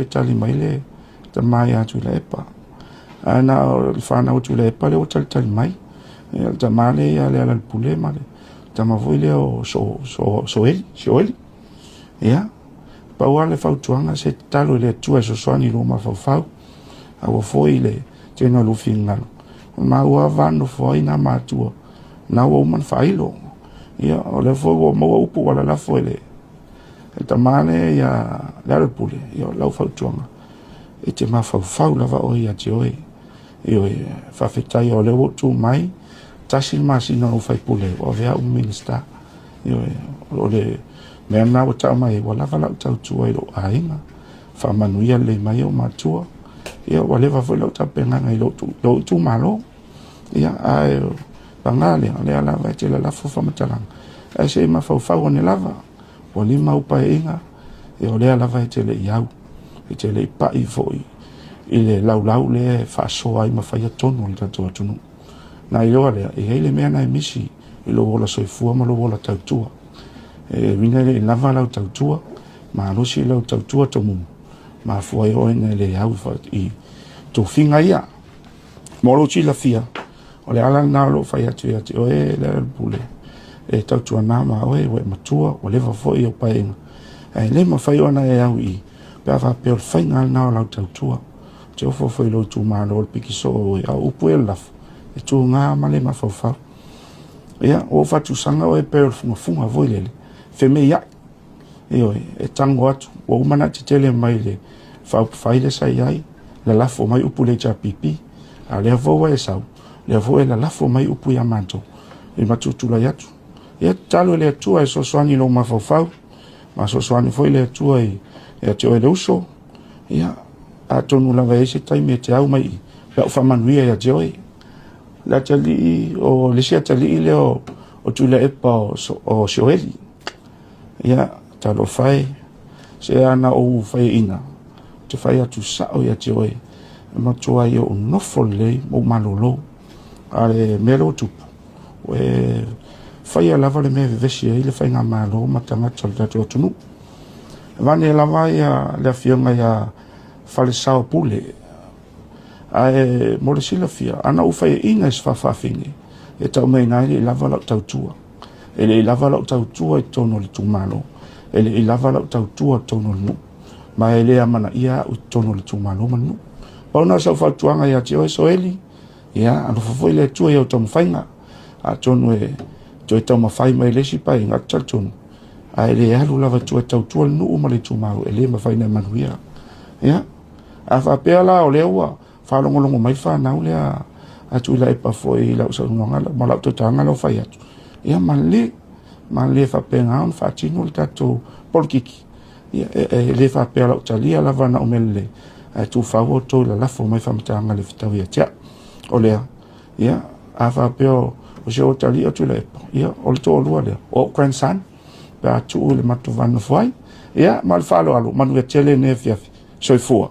E tali mai le tama ia Tuilaepa. Ae na o le fanau a Tuilaepa lea ua talitali mai. Ia, le tama lea ia Lealailepule ma le tama foi lea o Soeli, Sioeli. Ia, pau lava le fautuaga, se tatalo i le Atua e fesoasoani i lou mafaufau, aua foi le tele o lou finagalo. O maua va nofo ai nā matua, na ua uma ona faailo. Ia, o lea foi ua maua upu ua lalafo e le Le tama lea ia Lealailepule, ia o lau fautuaga, e te mafaufau lava oe ia te oe. Ioe, faafetai o lea ua ou tu mai, 1 le masina o ou faipule, ua avea au ma Minisita. Ioe, o le mea lena ua tau mai ai, ua lava lau tautua i lou aiga, faamanuia lelei mai ou matua, ia ua leva foi lau tapenaga i lou itumalo. Ia, ae paga lea, o lea lava e te lalafo faamatalaga, ae se i mafaufau ane lava. Ua 5 au paeaiga, ia o lea lava e te le i au, e te le i pai foi i le laulau lea e faasoa ai ma faia tonu a le tatou atunuu. Na iloa lea, e i ai le mea na e misi i lou ola soifua ma lou ola tautua. E uiga e le i lava lau tautua, malosi lau tautua tomumu, mafua ai oe na le au i tofiga ia. Mo lou silafia, o le ala lena o lou fai atu ia te oe Lealailepule, e tautuana ma oe, ua e matua, ua leva foi ou paeaiga, ae le mafai ona e au i i, pe a faapea o le faiga lena o lau tautua. Ou te ofo foi i lou itumalo o le piki soo oe, a o upu e lafo, e tuga ma le mafaufau. Ia, ua ou faatusaga oe pei o le fugafuga foi lele, femeiai. Ioe, e tango atu, ua uma ona tetele mai le faaupufai lea sa i ai, lalafo mai upu i le HRPP, a o lea foi ua e sau, lea foi e lalafo mai upu ia matou, i matou tulai atu. Ia tatalo i le Atua e fesoasoani i lou mafaufau, ma fesoasoani foi le Atua ia te oe le uso, ia, atonu lava e i ai se taimi e te au mai i, pe a ou faamanuia ia te oe. Le atalii, o le isi atalii lea o Tuilaepa o Sioeli. Ia, talofa e, se ana ou faiaina, ou te fai atu sao ia te oe, e matua ai ou nofo lelei ma ou malolo. A o le mea lea ua tupu, ua e faia lava le mea e vevesi ai le faigamalo ma tagata o le tatou atunuu. E vane lava ia le afioga ia Falesao Pule, ae mo le silafia, ana ou faiaina i se faafafine, e tau mai ina e le i lava lau tautua. E le i lava lau tautua i totonu o le itumalo, e le i lava lau tautua i totonu o le nuu, ma e le amanaia au i totonu o le itumalo ma le nuu. Pau na o sau fautuaga ia te oe Soeli, ia alofa foi le Atua i au taumafaiga, atonu e toe taumafai mai le isi paeaiga, ou te talitonu, a e le alu lava i tua e tautua le nuu ma le itumalo, e le mafai ona e manuia. Ia, a faapea la o lea ua faalogologo mai fanau lea a Tuilaepa foi i lau saunoaga ma lau tautalaga lau fai atu, ia malie, malie faapena ona faatino le tatou polokiki. Ia, e le faapea lau talia lava na o mea lelei, ae tuufau outou i lalafo mai faamatalaga le fetau ia te au. O lea, ia, a faapea o si ou talia o Tuilaepa, ia, o le toalua lea, o ou grandson, pe a tuu i le matou va nofo ai. Ia, ma le faaaloalo, manuia tele lenei afiafi. Soifua.